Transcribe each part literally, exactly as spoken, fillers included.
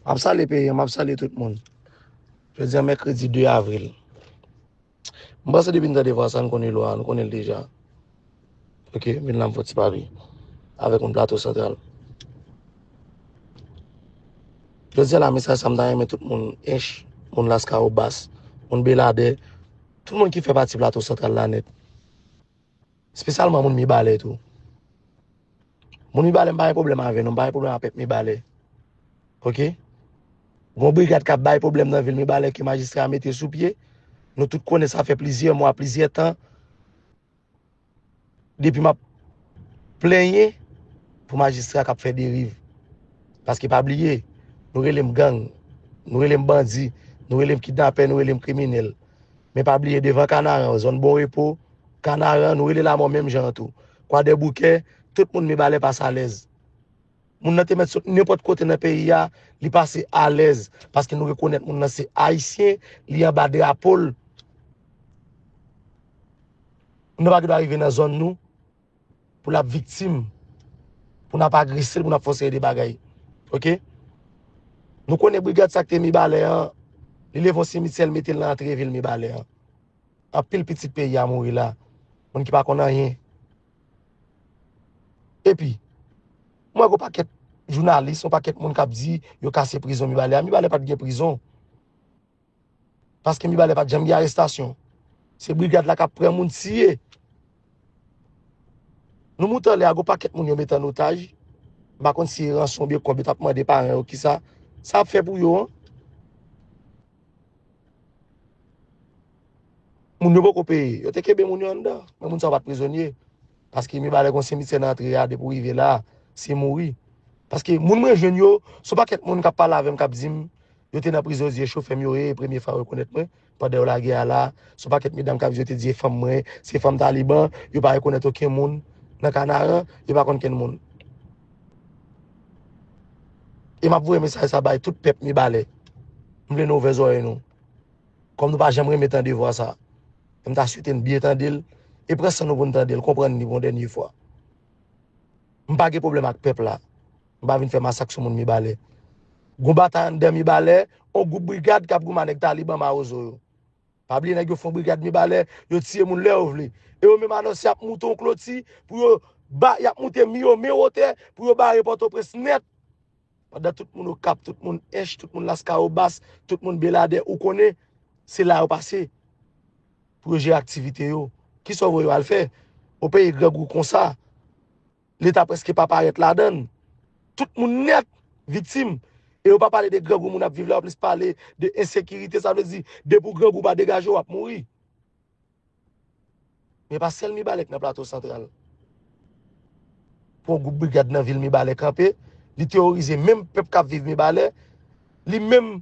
M ap salye peyi an, m ap salye tout moun. Jodi a mèkredi de avril. M panse depi n tande vwa sa, n konnen lwa a, nou konnen l deja. Ok, m vin la m fè yon ti papye avèk moun Plato Santral. Jodi a la, mesaj sa m ta renmen tout moun Ench, moun Laskawobas, moun Beladè, tout moun ki fè pati Plato Santral la nèt. Espesyalman moun Mibalè tou. Moun Mibalè, m pa gen pwoblèm avè nou, m pa gen pwoblèm ak pèp Mibalè. Ok? Gon brigad k ap bay pwoblèm nan vil Mibalè ke majistra mete sou pye. Nou tout konnen sa fè plizyè mwa, plizyè tan. Depi m ap plenyen pou majistra k ap fè deriv. Paske pa bliye, nou rele m gang, nou rele m bandi, nou rele m kidnapè, nou rele m kriminèl. Men pa bliye devan Kanaran, zòn Bon Repo, Kanaran, nou rele Lamò menm jan an tou. Kwadèboukè, tout moun Mibalè pase alèz. Moun nan te mèt sot nenpòt kote nan peyi a, li pase alèz, paske nou rekonèt moun nan se ayisyen, li anba drapo l. Moun nan pa gen dwa rive nan zòn nou pou l ap viktim, pou n ap agrese l, pou n ap fè yon seri de bagay. Ok? Nou konnen brigad sa k te Mibalè an, li leve yon simityè, l mete l nan antre vil Mibalè an. Anpil pitit peyi a mouri la. Moun ki pa konn anyen. Epi, m wè gon pakèt jounalis, yon pakèt moun k ap di yo kase prizon Mibalè a. Mibalè pa t gen prizon. Paske Mibalè pa t janm gen arestasyon. Se brigad la k ap pran moun tiye. Nou moute anlè a, gon pakèt moun yo mete an otaj. M pa konn si se ranson oubyen kòb yo t ap mande paran yo, kisa sa ap fè pou yo an. Moun yo poko peye. Yo te kenbe moun yo anndan. Men moun sa yo pa t prizonye. Paske Mibalè gon simityè nan antre a, depi w rive la, se mouri. Paske moun mwen jwenn yo, se yon pakèt moun k ap pale avè m, k ap di m, yo te nan prizon, yo di e chofè m yo ye, e premye fwa yo rekonèt mwen, pandan yo lage a la, se yon pakèt medam k ap di yo te di e fanm mwen, se fanm Taliban, yo pa rekonèt okenn moun nan Kanaran, yo pa konn kenn moun. E m ap voye mesaj sa bay tout pèp Mibalè. M vle nou ouvè zòrèy nou. Kòm nou pa janm renmen tande vwa sa, m ta swete n byen tande l, e pran san nou pou n tande l, konprann li pou yon dènye fwa. M pa gen pwoblèm ak pèp la. M pa vin fè masak sou moun Mibalè. Gon batay anndan Mibalè, yon gwoup brigad k ap goumen ak nèg Taliban mawozo yo. Pa bliye nèg yo fè yon brigad Mibalè, yo tiye moun lè yo vle. E yo menm anonse y ap moute yon kloti pou yo ba, y ap moute mi yo men wotè pou yo bare Pòtoprens nèt. Pandan tout moun Okap, tout moun Ench, tout moun Laskawobas, tout moun Beladè, ou konnen, se la yo pase pou yo jere aktivite yo. Kisa w voye yo al fè? Yon peyi grangou konsa, Leta prèske pa parèt ladan l. Tout moun nèt viktim. E yo pa pale de grangou moun ap viv la, yo plis pale de ensekirite. Sa vle di, depi w grangou pa degaje w, w ap mouri. Men pa sèl Mibalè k nan Plato Santral. Pou yon gwoup brigad nan vil Mibalè kanpe, li teworize menm pèp k ap viv Mibalè, li menm,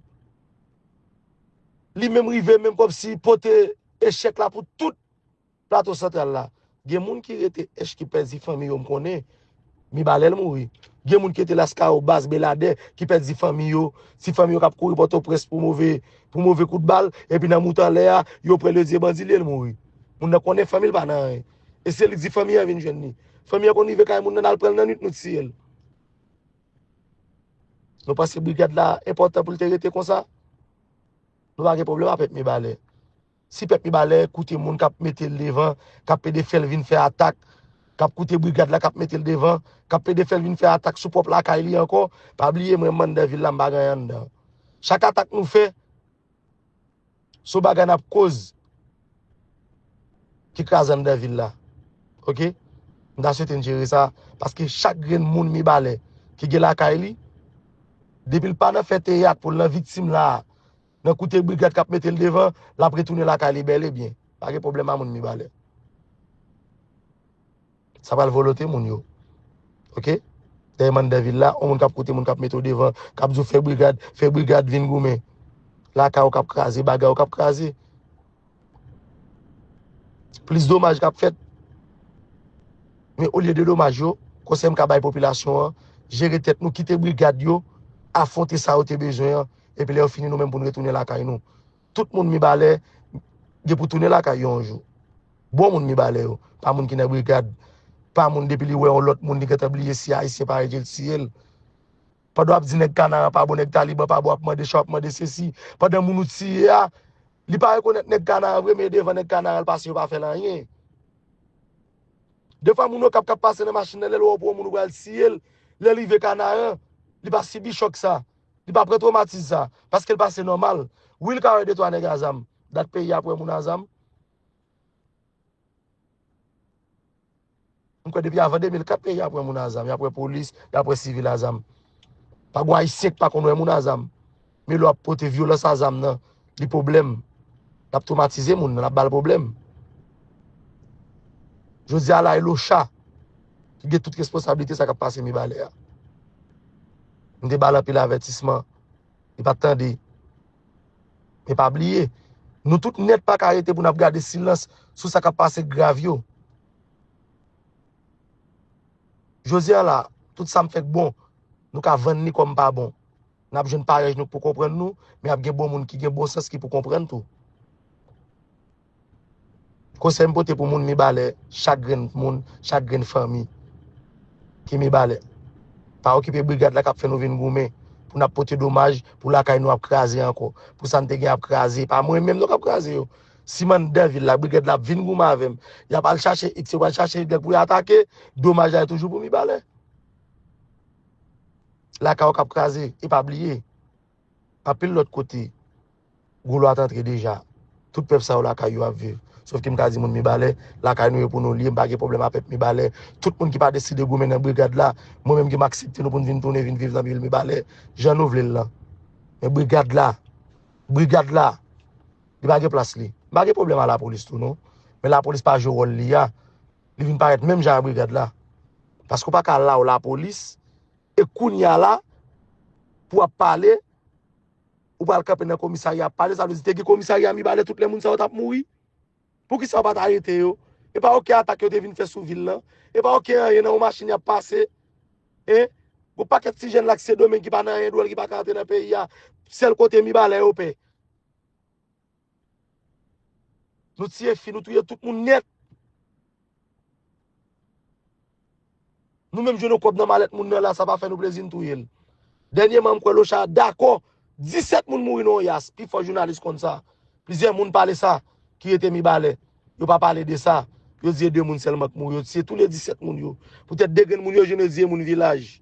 li menm rive menm kòmsi pote echèk la pou tout Plato Santral la. Gen moun ki rete Ench ki pèdi fanmi yo, m konnen. Mibalè l mouri. Gen moun ki rete Laskawobas, Beladè, ki pèdi fanmi yo. Ti fanmi yo k ap kouri Pòtoprens pou move, pou move kout bal. Epi nan moute anlè a, yo pran l, yo di e bandi li ye, l mouri. Moun nan konnen fanmi l pa nan anyen. E se li k di fanmi an vin jwenn li. Fanmi an konn rive kay moun nan, al pran l nan nwit, nou tiye l. Nou panse brigad la enpòtan pou l te rete konsa? Nou pa gen pwoblèm ak pèp Mibalè. Si pèp Mibalè koute moun k ap mete l devan, k ap pede fè l vin fè atak, k ap koute brigad la k ap mete l devan, k ap pede fè l vin fè atak sou pwòp lakay li ankò, pa bliye mwen, m anndan vil la, m pa gen anyen anndan. Chak atak nou fè, se yon bagay n ap koz ki kraze anndan vil la. Ok? M ta swete n jere sa, paske chak grenn moun Mibalè ki gen lakay li, depi l pa nan fè teyat pou l nan viktim la, nan koute brigad k ap mete l devan, l ap retounen lakay li bèl e byen. Pa gen pwoblèm a moun Mibalè. Sa pral volonte moun yo. Ok? Dèyè m anndan vil la, yon moun k ap koute moun k ap mete w devan, k ap di w fè brigad, fè brigad vin goumen. Lakay ou k ap kraze, bagay ou k ap kraze. Plis domaj k ap fèt. Men olye de domaj yo, konsèy m ka bay popilasyon an, jere tèt nou, kite brigad yo afwonte sa yo te bezwen an, epi lè yo fini, nou menm pou n retounen lakay nou. Tout moun Mibalè gen pou tounen lakay yo yon jou. Bon moun Mibalè yo, pa moun ki nan brigad, pa moun depi li wè yon lòt moun, li gentan bliye si ayisyen parèt je l tiye l. Pandan w ap di nèg Kanaran pa bon, nèg Taliban pa bon, w ap mande chay, w ap mande sesi. Pandan moun ou tiye a, li pa rekonèt nèg Kanaran vre, men devan nèg Kanaran l pase, yo pa fè l anyen. Defwa moun Okap k ap pase nan machin nan, lè l wè w pou yon moun ou pral tiye l, lè l rive Kanaran, li pa sibi chòk sa. Li pa pran twomatiz sa, paske l pase nòmal. Wi, l ka wè de twa nèg a zam. Dat peyi a ap wè moun a zam. M kwè depi avan de mil kat peyi a ap wè moun a zam, y ap wè polis, y ap wè sivil a zam. Pa gon Ayisyen k pa konn wè moun a zam. Men lè w ap pote vyolans a zam nan, li pwoblèm. L ap twomatize moun nan, l ap ba l pwoblèm. Jodi a la, e Locha ki gen tout responsablite sa k ap pase Mibalè a. M te ba l anpil avètisman. Li pa t tande. Men pa bliye, nou tout nèt pa ka rete pou n ap gade silans sou sa k ap pase grav yo. Jodi a la, tout sa m fè k bon, nou ka vann li kòm pa bon. N ap jwenn parèy nou k pou konprann nou, men ap gen bon moun ki gen bon sans ki pou konprann tou. Konsèy m pote pou moun Mibalè, chak grenn moun, chak grenn fanmi ki Mibalè. Pa okipe brigad la k ap fè nou vin goumen pou n ap pote domaj, pou lakay nou ap kraze ankò, pou sa n te gen ap kraze. Pa mwen menm non k ap kraze yo. Siman anndan vil la, brigad la ap vin goumen avè m. Y ap al chache X, yo pral chache Y pou y atake, domaj la toujou pou Mibalè. Lakay ou k ap kraze, e pa bliye, anpil lòt kote, gwo lwa t antre deja. Tout pèp sa yo lakay yo ap viv. Sòf ke m ka di moun Mibalè, lakay nou yo pou nou l ye, m pa gen pwoblèm a pèp Mibalè. Tout moun ki pa deside goumen nan brigad la, mwen menm ke m aksepte nou pou n vin tounen, vin viv nan vil Mibalè, jan nou vle l lan. Men brigad la, brigad la, li pa gen plas li. M pa gen pwoblèm a lapolis tou non. Men lapolis pa jwe wòl li a. Li vin parèt menm jan a brigad la. Paske w pa ka la w lapolis, e kounye a la, pou w ap pale, ou pral kanpe nan komisarya ap pale, sa vle di te gen komisarya Mibalè tout lè moun sa yo t ap mouri? Poukisa w pa t arete yo? E pa okenn atak yo te vin fè sou vil lan? E pa okenn anyen nan yon machin y ap pase? Hein? Gon pakèt ti jèn la k Sendomeng ki pa nan anyen dwòl ki pa ka antre nan peyi a. Sèl kote Mibalè yo pè. Nou tiye fi, nou touye tout moun nèt. Nou menm jwenn yon kòb nan malèt moun nan la, sa pa fè nou plezi, n touye l. Dènyèman, m kwè Locha dakò, disèt moun mouri nan yon yas. Pifò jounalis konn sa. Plizyè moun pale sa, ki rete Mibalè. Yo pa pale de sa. Yo di e de moun sèlman k mouri. Yo tiye tou le disèt moun yo. Poutèt de grenn moun yo jwenn, yo di e moun vilaj.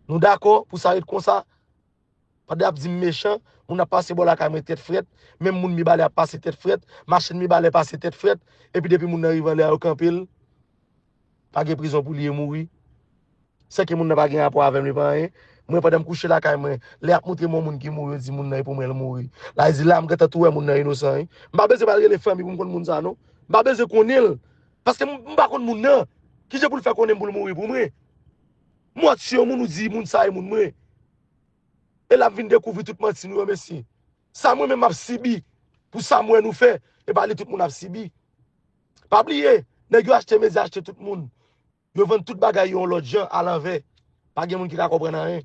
Nou dakò pou sa ret konsa? Pandan y ap di m mechan, moun ap pase bò lakay mwen tèt frèt, menm moun Mibalè ap pase tèt frèt, machin Mibalè pase tèt frèt, epi depi moun nan rive anlè a, yo kanpe l, pa gen prizon pou li, e mouri. Sèke moun nan pa gen rapò avè m, li pa anyen. Mwen, pandan m kouche lakay mwen, lè y ap montre m yon moun ki mouri, yo di moun nan e pou mwen l mouri. La, di la, m gentan tou wè moun nan inosan, wi. M pa bezwen pral rele fanmi pou m konn moun sa, non. M pa bezwen konnen l. Paske m, m pa konn moun nan. Kijan pou l fè konnen m pou l mouri pou mwen? M wè w tiye yon moun, ou di moun sa e moun mwen. E l ap vin dekouvri tout manti nou yo, mesye. Sa mwen menm m ap sibi pou sa m wè nou fè, e pa li tout moun ap sibi. Pa bliye, nèg yo achte medya, achte tout moun. Yo vann tout bagay yo yon lòt jan, alanvè. Pa gen moun ki ka konprann anyen.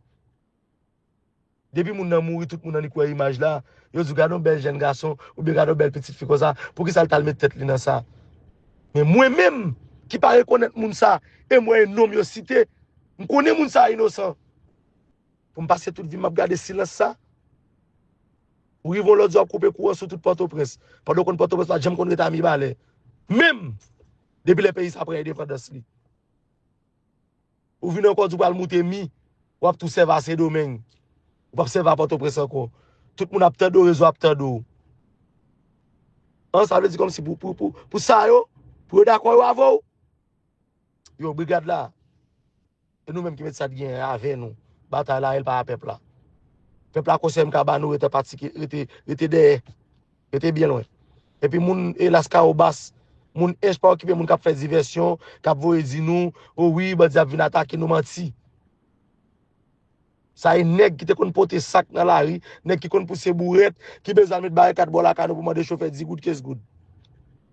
Depi moun nan mouri, tout moun annik wè imaj la, yo di w gade yon bèl jèn gason, oubyen gade yon bèl pitit fi konsa, poukisa l t al met tèt li nan sa? Men mwen menm, ki pa rekonèt moun sa, e m wè e non m yo site, m konnen moun sa inosan. Pou m pase tout vi m ap gade silans sa? Ou rive yon lòt di w ap koupe kouran sou tout Pòtoprens, pandan w konn Pòtoprens pa t janm konn ret a Mibalè. Menm depi lè peyi sa pran endepandans li. Ou vin ankò di w pral moute Mi, w ap tou sèvi a Sendomeng. Ou p ap sèvi a Pòtoprens ankò. Tout moun ap tande w, rezo ap tande w. An, sa vle di kòmsi pou, pou, pou, pou sa yo, pou yo dakò yo avè w? Yo, brigad la, e nou menm ki met sa t genyen avè nou. Batay la, e l pa a pèp la. Pèp la, konsèy m ka ba nou, rete patike, rete, rete dèyè. Rete byen lwen. Epi moun, elas, Kawobas, moun Ench pa okipe moun k ap fè divèsyon, k ap voye di nou, o wi, bandi ap vin atake nou, manti. Sa e nèg ki te konn pote sak nan lari, nèg ki konn pouse bourèt, ki bezwen al met barikad bò lakay nou pou mande chofè di goud, kenz goud.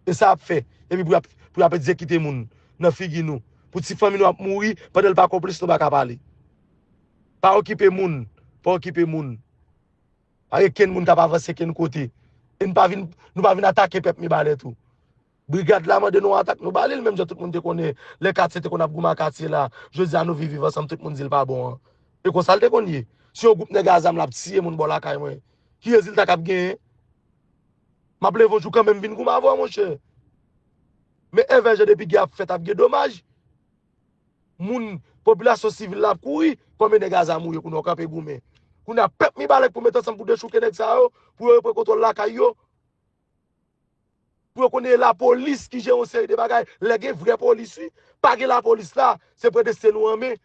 E sa y ap fè. Epi pou y ap, pou y ap egzekite moun nan figi nou. Pou ti fanmi nou ap mouri, pandan l pa konplis, nou pa ka pale. Pa okipe moun. Pa okipe moun. Pa gen kenn moun k ap avanse kenn kote. E n pa vin, nou pa vin atake pèp Mibalè tou. Brigad la mande nou atak, nou ba li l, menm jan tout moun te konnen lè katye te konn ap goumen ak katye la. Jodi a nou viv, viv ansanm, tout moun di l pa bon an. E konsa l te konn ye. Si yon gwoup nèg a zam l ap tiye moun bò lakay mwen, ki rezilta k ap genyen? M ap leve yon jou kanmenm vin goumen avè w, monchè. Men envè jan depi gè ap fèt, ap gen domaj. Moun, popilasyon sivil la ap kouri, konbyen nèg a zam ou ye kounye a w kanpe goumen? Kounye a pèp Mibalè k pou met ansanm pou dechouke nèg sa yo, pou yo repran kontwòl lakay yo. Pou yo konnen e lapolis ki jere yon seri de bagay. Lè gen vrè polis, wi. Pa gen lapolis la, se pran desten nou an men.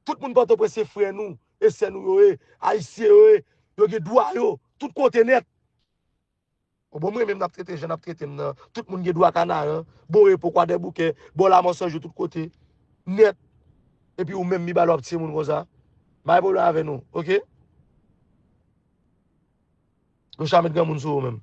Tout moun Pòtoprens se frè nou, e sè nou yo ye, ayisyen yo ye, yo gen dwa yo, tout kote nèt. Bon, mwen menm n ap trete jan n ap trete m nan. Tout moun gen dwa Kanaran, Bon Repo, Kwadèboukè, bò Lamò San Jou, tout kote nèt. Epi ou menm Mibalè w ap tiye moun konsa. M pa gen pwoblèm avè nou, oke? Yo cha met granmoun sou ou menm.